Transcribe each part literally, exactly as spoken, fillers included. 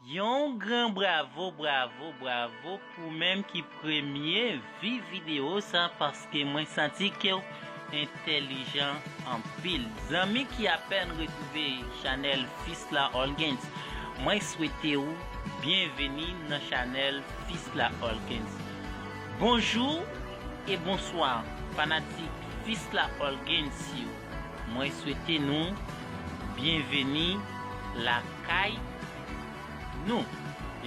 Yon gran bravo, bravo, bravo pou menm ki premye vi videyo sa, paske mwen santi ke w entèlijan anpil. Zanmi ki apèn retwouve chanèl Fisla Olgens, mwen swete w byenveni nan chanèl Fisla Olgens. Bonjou e bonswa, fanatik Fisla Olgens yo. Mwen swete nou byenveni lakay nou.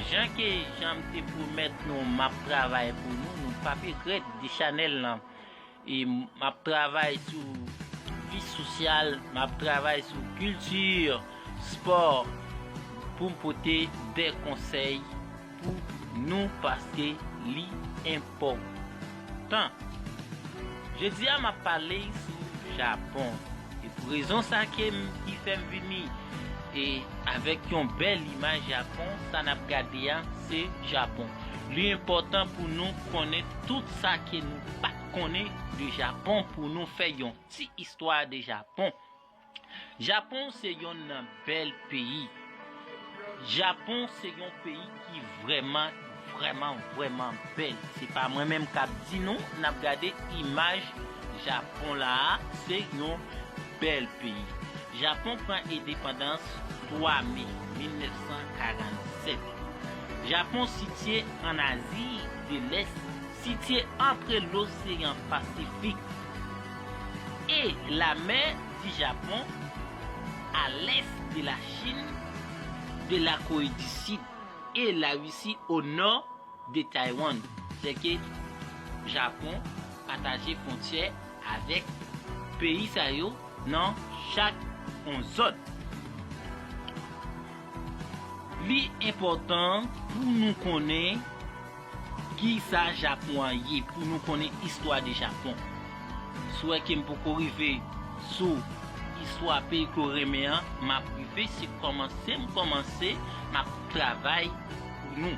Jan ke jan m te pwomèt nou, m ap travay pou nou, nou p ap regrèt de chanèl lan. E m ap travay sou vi sosyal, m ap travay sou kilti, spò, pou m pote de konsèy pou nou, paske li enpòtan. Jodi a, m ap pale sou Japon. E pou rezon sa ke m, ki fè m vini e avèk yon bèl imaj Japon, sa n ap gade a, se Japon. Li enpòtan pou nou konnen tout sa ke nou pa t konnen de Japon, pou nou fè yon ti istwa de Japon. Japon se yonn nan bèl peyi. Japon se yon peyi ki vrèman, vrèman, vrèman bèl. Se pa mwen menm k ap di nou, n ap gade imaj Japon la a, se yon bèl peyi. Japon pran endepandans twa me mil nèf san karannsèt. Japon sitye ann Azi de Lès, sitye antre loseyan Pasifik e lamè di Japon, a lès de la Chin, de la Kore di Sid e la Risi o nò de Taiwan. Se ke Japon pataje fwontyè avèk peyi sa yo nan chak yon zòn. Li enpòtan pou nou konnen ki sa Japon an ye, pou nou konnen istwa de Japon. Si w wè ke m poko rive sou istwa peyi ke w renmen an, m ap rive, se kòmanse m kòmanse, m ap travay pou nou.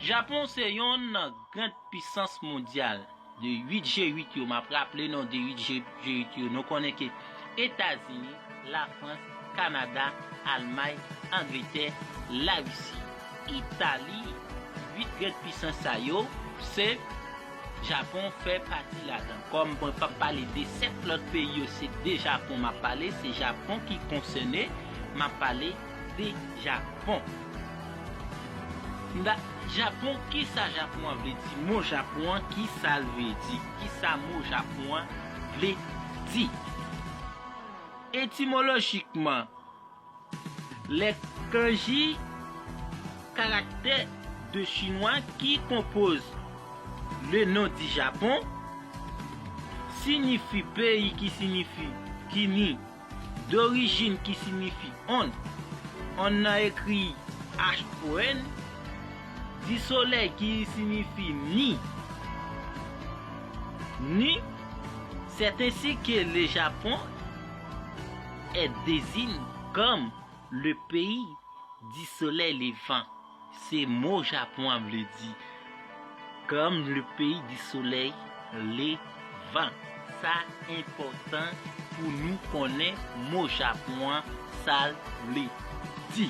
Japon se yonn nan gran pisans mondyal. De uit G uit yo, m ap raple non de uit G uit yo, nou konnen ke Etazini, Lafrans, Kanada, Almay, Angletè, Larisi, Itali, uit gran pisans sa yo, se Japon fè pati ladan. Kòm mwen p ap pale de sèt lòt peyi yo, se de Japon m ap pale, se Japon ki konsène, m ap pale de Japon. Nda, Japon, kisa Japon an vle di? Mo Japon an, kisa l vle di? Kisa mo Japon an vle di? Etimolojikman, les kanji, caractères de chinois qui composent le nom du Japon, siyifi peyi ki siyifi ki ni, d'origine ki siyifi onn, onn nan ekri H O N, di solèy ki siyifi ni, ni, c'est ainsi que le Japon est désigné comme le pays du soleil levant. Se mo Japon an vle di, comme le pays du soleil levant. Sa enpòtan pou nou konnen mo Japon an, sa l vle di.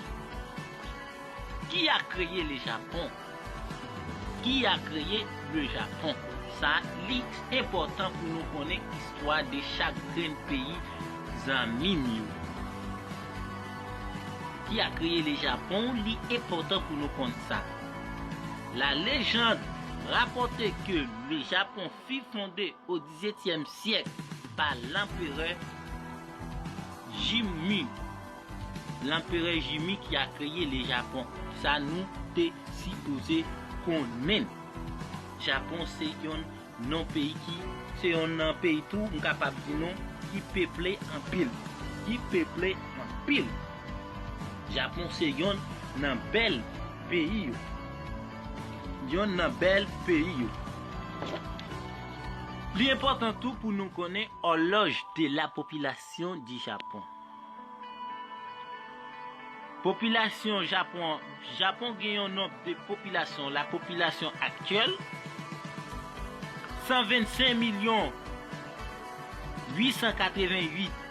Qui a créé le Japon? Qui a créé le Japon? Sa, li enpòtan pou nou konnen istwa de chak grenn peyi, zanmi m yo. Qui a créé le Japon? Li enpòtan pou nou konn sa. La légende rapporte que le Japon fut fondé au dix-septième siècle par l'empereur Jimmu. L'empereur Jimmu qui a créé le Japon. Sa nou te sipoze konnen. Japon se yon non peyi ki, se yon nan peyi tou, m kapab di nou, ki peple anpil. Ki peple anpil. Japon se yon nan bèl peyi yo. Yon nan bèl peyi yo. Li enpòtan tou pou nou konnen horloge de la population du Japon. Popilasyon Japon, Japon gen yon nonb de popilasyon, la population actuelle, san vennsenk milyon uit san katrevenn uit,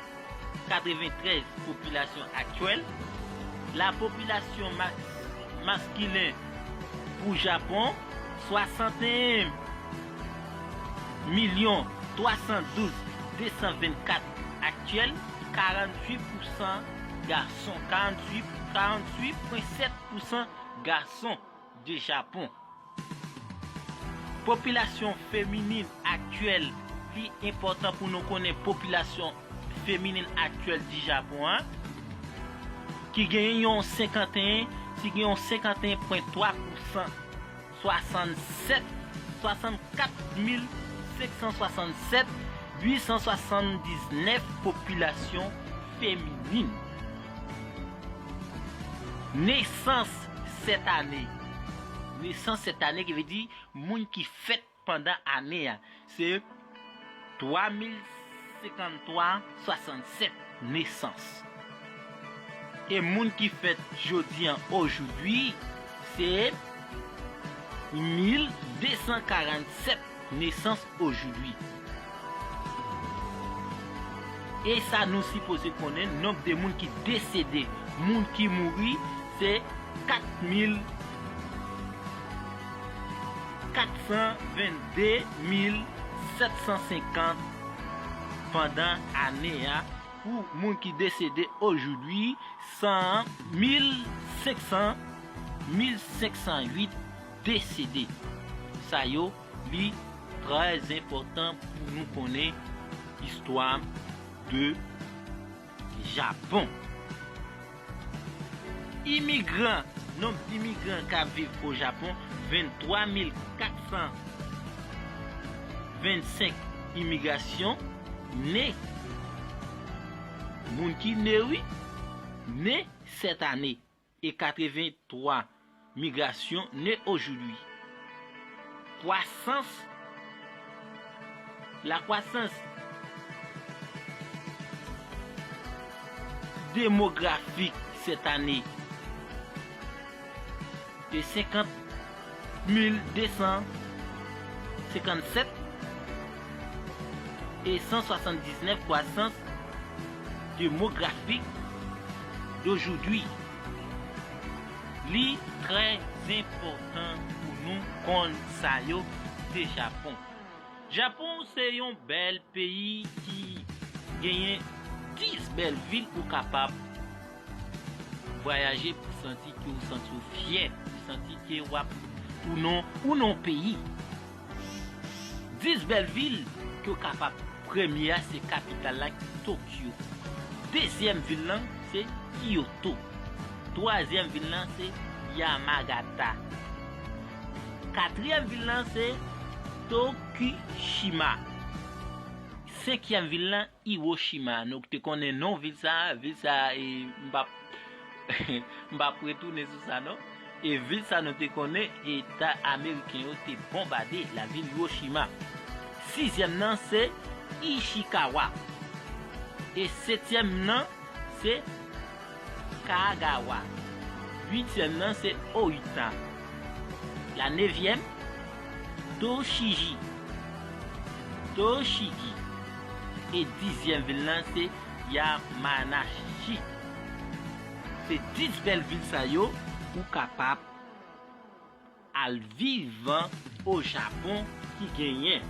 katreventrèz popilasyon aktyèl. Lapopilasyon mas-, maskilen pou Japon, swasanteyen milyon twa san douz de san vennkat aktyèl, karanntuit pousan gason, karanntuit, karanntuit pwen sèt pousan gason de Japon. Popilasyon feminin aktyèl, li enpòtan pou nou konnen popilasyon feminin aktyèl di Japon an, ki genyen yon senkanteyen, ki genyen yon senkanteyen pwen twa pousan, swasannsèt, swasannkat mil senk san swasannsèt, uit san swasanndiznèf popilasyon feminin. Nesans sèt ane. Nesans sèt ane ki vle di moun ki fèt pandan ane a, se twa mil senkanntwa swasannsèt nesans. E moun ki fèt jodi an, ojoudwi, se mil de san karannsèt nesans ojoudwi. E sa nou sipoze konnen, nonb de moun ki desede, moun ki mouri, se kat mil, kat san vennde mil sèt san senkant pandan ane a. Pou moun ki desede ojoudwi, san, mil senk san, mil senk san uit desede. Sa yo, li trè enpòtan pou nou konnen istwa de Japon. Imigran, nonb imigran k ap viv o Japon, venntwa mil kat san vennsenk imigrasyon ne. Moun ki ne, wi, ne sèt ane e katrevenntwa migrasyon ne ojoudwi. Kwasans, lakwasans demografik sèt ane, se senkant mil de san senkannsèt e san swasanndiznèf kwasans demografik dojoudwi. Li trè enpòtan pou nou konn sa yo de Japon. Japon se yon bèl peyi ki genyen dis bèl vil ou kapab vwayaje pou santi ke ou santi ou fyè, pou santi ke w ap ou non, ou non peyi. Dis bèl vil ke w kapab. Premye a se kapital la ki Tokyo. Dezyèm vil lan se Kyoto. Twazyèm vil lan se Yamagata. Katriyèm vil lan se Tokushima. Senkyèm vil lan Hiroshima. Nou te konnen non vil sa, vil sa, e, m p ap, m p ap retounen sou sa non. E vil sa nou te konnen eta ameriken yo te bonbade, lavil Hiroshima. Sizyèm nan se Ishikawa. E setyèm nan se Kagawa. Uityèm nan se Oita. La nevyèm, Toshiji. Toshigi. E dizyèm vil lan se Yamanashi. Se dis bèl vil sa yo ou kapab al viv o Japon ki genyen.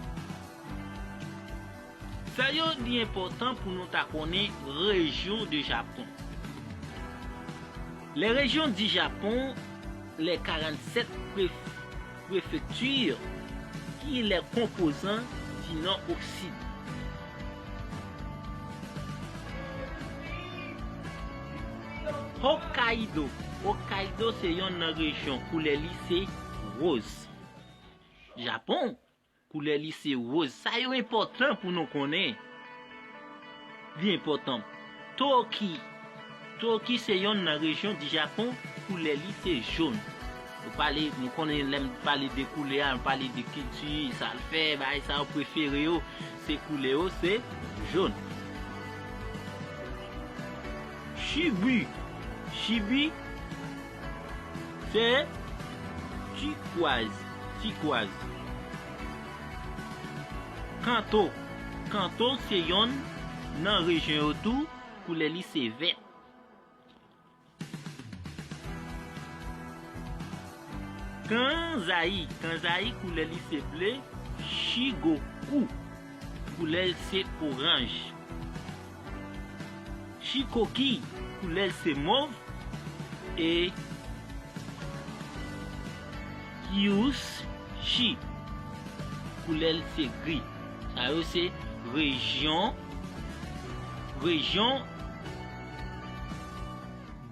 Sa yo li enpòtan pou nou ta konnen rejyon de Japon. Les régions du Japon, les quarante-sept préf- préfectures qui les composent du nord au sud. Hokkaido. Hokkaido se yonn nan rejyon koulè li se woz. Japon, koulè li se woz. Sa yo enpòtan pou nou konnen. Li enpòtan. Toki. Toki se yonn nan rejyon di Japon, koulè li se jòn. Nou pale, nou konnen lè m pale de koulè a, m pale de kilti, sa l fè, bagay sa yo prefere yo, se koulè yo, se jòn. Chibi. Chibi, se tikwaz, tikwaz. Kanto. Kanto se yonn nan rejyon yo tou, koulè li se vè. Kanzayi, kanzayi koulè li se ble. Shigoku, koulè l se oranj. Shikoki, koulè l se mov. E Kyushu, koulè l se gri. Sa yo se rejyon, rejyon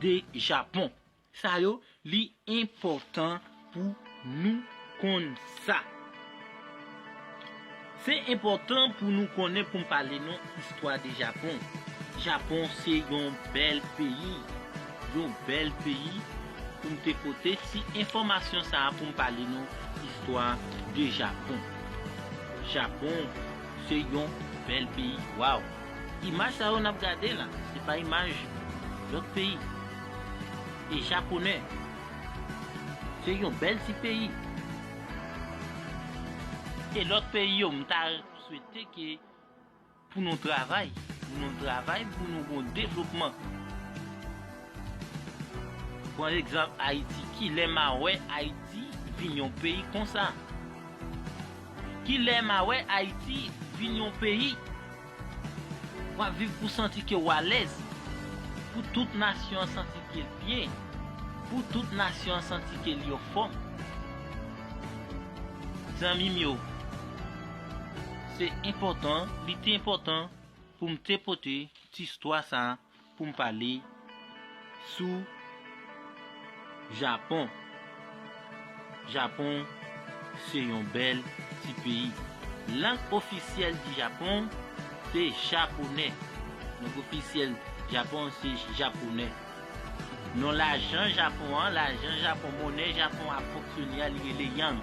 de Japon. Sa yo, li enpòtan pou nou konn sa. Se enpòtan pou nou konnen pou m pale nou istwa de Japon. Japon se yon bèl peyi, yon bèl peyi pou m te pote ti enfòmasyon sa a pou m pale nou istwa de Japon. Japon se yon bèl peyi. Waw! Imaj sa yo n ap gade la, se pa imaj lòt peyi. E japonè, se yon bèl ti peyi. E lòt peyi yo, m ta swete ke pou nou travay, pou nou travay, pou nou gon devlopman. Pran egzanp Ayiti, kilè m a wè Ayiti vin yon peyi konsa? Kilè m a wè Ayiti vin yon peyi w ap viv pou santi ke w alèz, pou tout nasyon an santi ke l byen, pou tout nasyon an santi ke li anfòm? Zanmi m yo, se enpòtan, li te enpòtan pou m te pote ti istwa sa a pou m pale sou Japon. Japon se yon bèl ti peyi. Lang ofisyèl di Japon se japonè. Lang ofisyèl Japon se japonè. Non lajan Japon an, lajan Japon, monè Japon ap fonksyone a, li rele yang.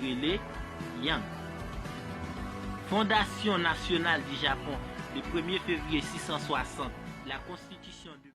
Li rele yang. Fondasyon nasyonal di Japon, le premye fevriye sis san swasant, la konstitisyon de